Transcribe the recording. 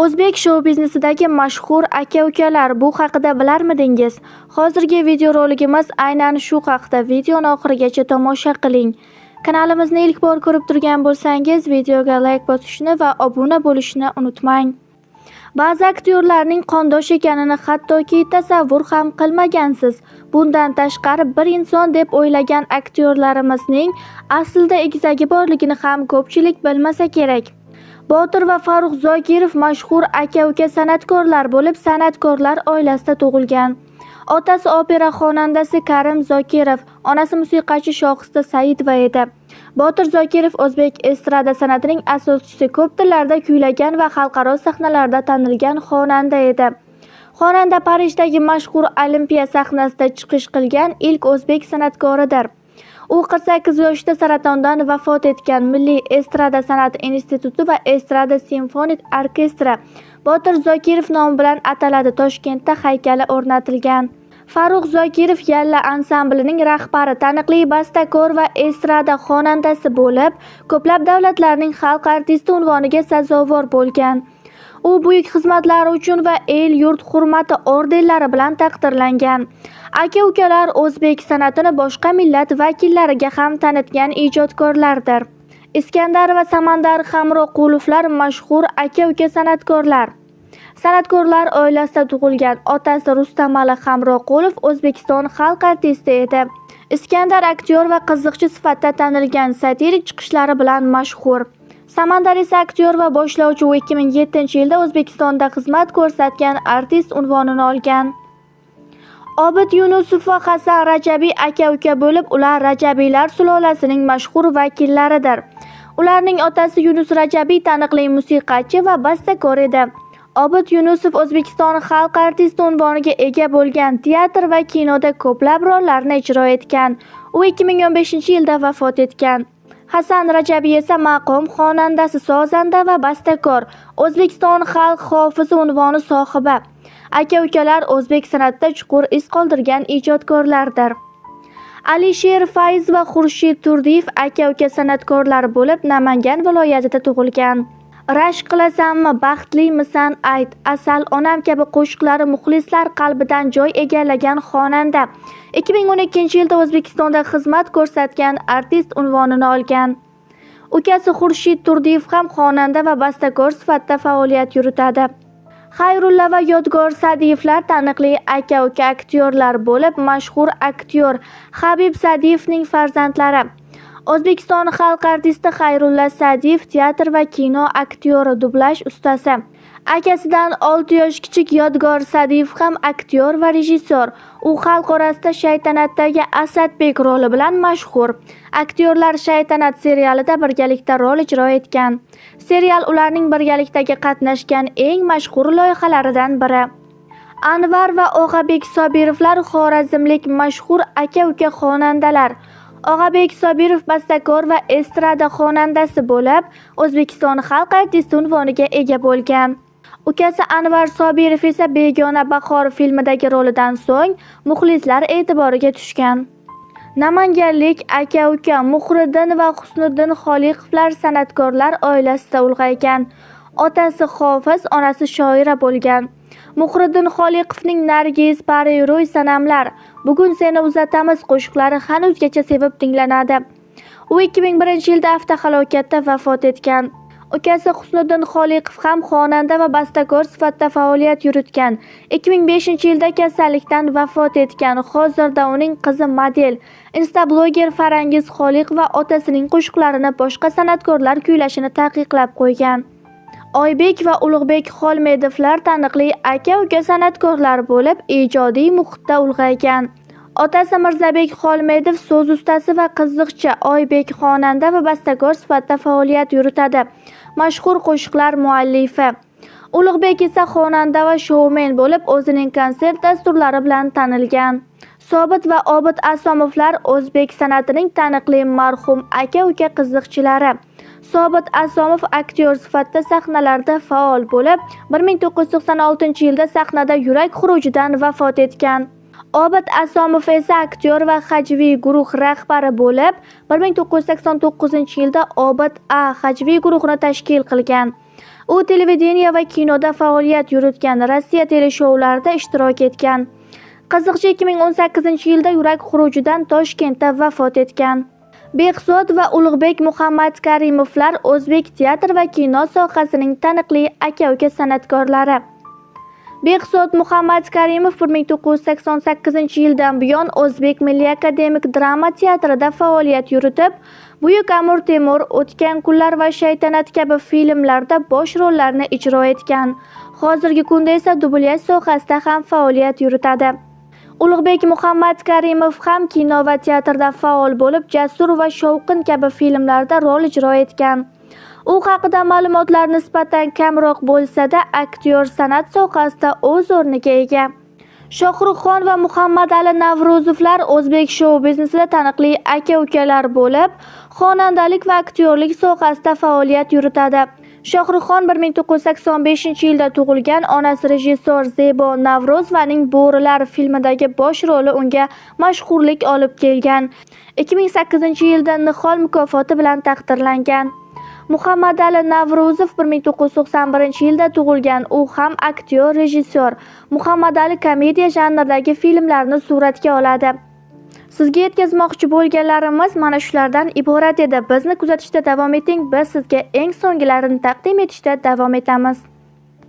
O'zbek shou-biznesidagi mashhur aka-ukalar bu haqida bilarmidingiz? Hozirgi videorolikimiz aynan shu haqida. Videoni oxirigacha tomosha qiling. Kanalimizni ilk bor ko'rib turgan bo'lsangiz, videoga like bosishni va obuna bo'lishni unutmang. Ba'zi aktyorlarning qondosh ekanini hattoki tasavvur ham qilmagansiz. Bundan tashqari, bir inson deb o'ylagan aktyorlarimizning aslida egizagi borligini ham ko'pchilik bilmasa kerak. Botir va Farrux Zokirov mashhur aka-uka san'atkorlar bo'lib, san'atkorlar oilasida tug'ilgan. Otasi opera xonandasi Karim Zokirov, onasi musiqachi Shohista Saidova edi. Botir Zokirov o'zbek estrada san'atining asoschisi, ko'p tillarda kuylagan va xalqaro sahnalarda tanilgan xonanda edi. Xonanda Parijdagi mashhur Olimpiya sahnasida chiqish qilgan ilk o'zbek san'atkoridir. U 48 yoshida saratondan vafot etgan. Milliy estrada san'ati instituti va estrada simfonik orkestri Botir Zokirov nomi bilan ataladi. Toshkentda haykali o'rnatilgan. Farrux Zokirov Yalla ansamblining rahbari, taniqli bastakor va estrada xonandasi bo'lib, ko'plab davlatlarning xalq artisti unvoniga sazovor bo'lgan. U buyuk xizmatlari uchun va el-yurt hurmati ordenlari bilan taqdirlangan. Aka-ukalar o'zbek san'atini boshqa millat vakillariga ham tanitgan ijodkorlardir. Iskandar va Samandar Hamroqulovlar mashhur aka-uka san'atkorlar. San'atkorlar oilasida tug'ilgan. Otasi Rustamali Hamroqulov O'zbekiston xalq artisti edi. Iskandar aktyor va qiziqchi sifatida tanilgan, satirik chiqishlari bilan mashhur. Samandar esa aktyor va boshlovchi. U 2007-yilda O'zbekistonda xizmat ko'rsatgan artist unvonini olgan. Obid Yunusov va Hasan Rajabiy aka-uka bo'lib, ular Rajabiylar sulolasining mashhur vakillaridir. Ularning otasi Yunus Rajabiy taniqli musiqachi va bastakor edi. Obid Yunusov O'zbekiston xalq artisti unvoniga ega bo'lgan, teatr va kinoda ko'plab rollarni ijro etgan. U 2015-yilda vafot etgan. Hasan Rajabiy esa maqom xonandasi, sozanda va bastakor, O'zbekiston xalq hofizi unvoni sohibi. Aka-ukalar o'zbek san'atida chuqur iz qoldirgan ijodkorlardir. Alisher Fayz va Xurshid Turdiyev aka-uka san'atkorlar bo'lib, Namangan viloyatida tug'ilgan. Rashk qilasanmi, baxtlimisan ayt, Asal onam kabi qo'shiqlari muxlislar qalbidan joy egallagan xonanda. 2012-yilda O'zbekistonda xizmat ko'rsatgan artist unvonini olgan. Ukasi Xurshid Turdiyev ham xonanda va bastakor sifatida faoliyat yuritadi. Xayrulla va Yodgor Sa'diyevlar taniqli aka-uka aktyorlar bo'lib, mashhur aktyor Habib Sa'diyevning farzandlari. O'zbekiston xalq artisti Xayrulla Sa'diyev teatr va kino aktyori, dublyaj ustasi. Akasidan 6 yosh kichik Yodgor Sa'diyev ham aktyor va rejissyor. U xalq orasida Shaytanatdagi Asadbek roli bilan mashhur. Aktyorlar Shaytanat serialida birgalikda rol ijro etgan. Serial ularning birgalikdagi qatnashgan eng mashhur loyihalaridan biri. Anvar va Og'abek Sobirovlar xorazmlik mashhur aka-uka xonandalar. Og'abek Sobirov bastakor va estrada xonandasi bo'lib, O'zbekiston xalq artisti unvoniga ega bo'lgan. Ukasi Anvar Sobirov esa Begona bahor filmidagi rolidan so'ng muxlislar e'tiboriga tushgan. Namanganlik aka-uka Muhriddin va Husniddin Xoliqovlar san'atkorlar oilasida ulg'aygan. Otasi hofiz, onasi shoira bo'lgan. Muhriddin Xoliqovning Nargiz, Pariro'y sanamlar, Bugun seni uzatamiz qo'shiqlari hanuzgacha sevib tinglanadi. U 2001-yilda avtohalokatda vafot etgan. Ukasi Husniddin Xoliqov ham xonanda va bastakor sifatida faoliyat yuritgan. 2005-yilda kasallikdan vafot etgan. Hozirda uning qizi model, instabloger Farangiz Xoliqova otasining qo'shiqlarini boshqa san'atkorlar kuylashini taqiqlab qo'ygan. Oybek va Ulug'bek Xolmedovlar taniqli aka-uka san'atkorlar bo'lib, ijodiy muhitda ulg'aygan. Otasi Mirzabek Xolmedov so'z ustasi va qiziqchi, Oybek xonanda va bastakor sifatida faoliyat yuritadi. Mashhur qo'shiqlar muallifi. Ulug'bek esa xonanda va shoumen bo'lib, o'zining konsert dasturlari bilan tanilgan. Sobit va Obid Asomovlar o'zbek san'atining taniqli marhum aka-uka qiziqchilari. Sobit Asomov aktyor sifatida sahnalarda faol bo'lib, 1996-yilda sahnada yurak xurujidan vafot etgan. Obid Asomov esa aktyor va hajviy guruh rahbari bo'lib, 1989-yilda Obid A hajviy guruhini tashkil qilgan. U televideniye va kinoda faoliyat yuritgan, Rossiya teleshoularida ishtirok etgan. Qiziqchi 2018-yilda yurak xurujidan Toshkentda vafot etgan. Behzod va Ulug'bek Muhammadkarimovlar o'zbek teatr va kino sohasining taniqli aka-uka san'atkorlari. Behzod Muhammadkarimov 1988-yildan buyon O'zbek milliy akademik drama teatrida faoliyat yuritib, Buyuk Amir Temur, O'tgan kunlar va Shaytanat kabi filmlarda bosh rollarni ijro etgan. Hozirgi kunda esa dublyaj sohasida ham faoliyat yuritadi. Ulug'bek Muhammadkarimov ham kino va teatrda faol bo'lib, Jasur va Shovqin kabi filmlarda rol ijro etgan. U haqida ma'lumotlar nisbatan kamroq bo'lsa-da, aktyor san'at sohasida o'z o'rniga ega. Shohruxxon va Muhammadali Navruzovlar o'zbek shou-biznesida taniqli aka-ukalar bo'lib, xonandalik va aktyorlik sohasida faoliyat yuritadi. Shohruxxon 1985-yilda tug'ilgan, onasi rejissyor Zebo Navruzovaning Bo'rilar filmidagi bosh roli unga mashhurlik olib kelgan. 2008-yilda Nihol mukofoti bilan taqdirlangan. Muhammadali Navruzov 1991-yilda tug'ilgan. U ham aktyor, rejissyor. Muhammadali komediya janridagi filmlarni suratga oladi. Sizga yetkazmoqchi bo'lganlarimiz mana shulardan iborat edi. Bizni kuzatishda davom eting. Biz sizga eng so'ngilarini taqdim etishda davom etamiz.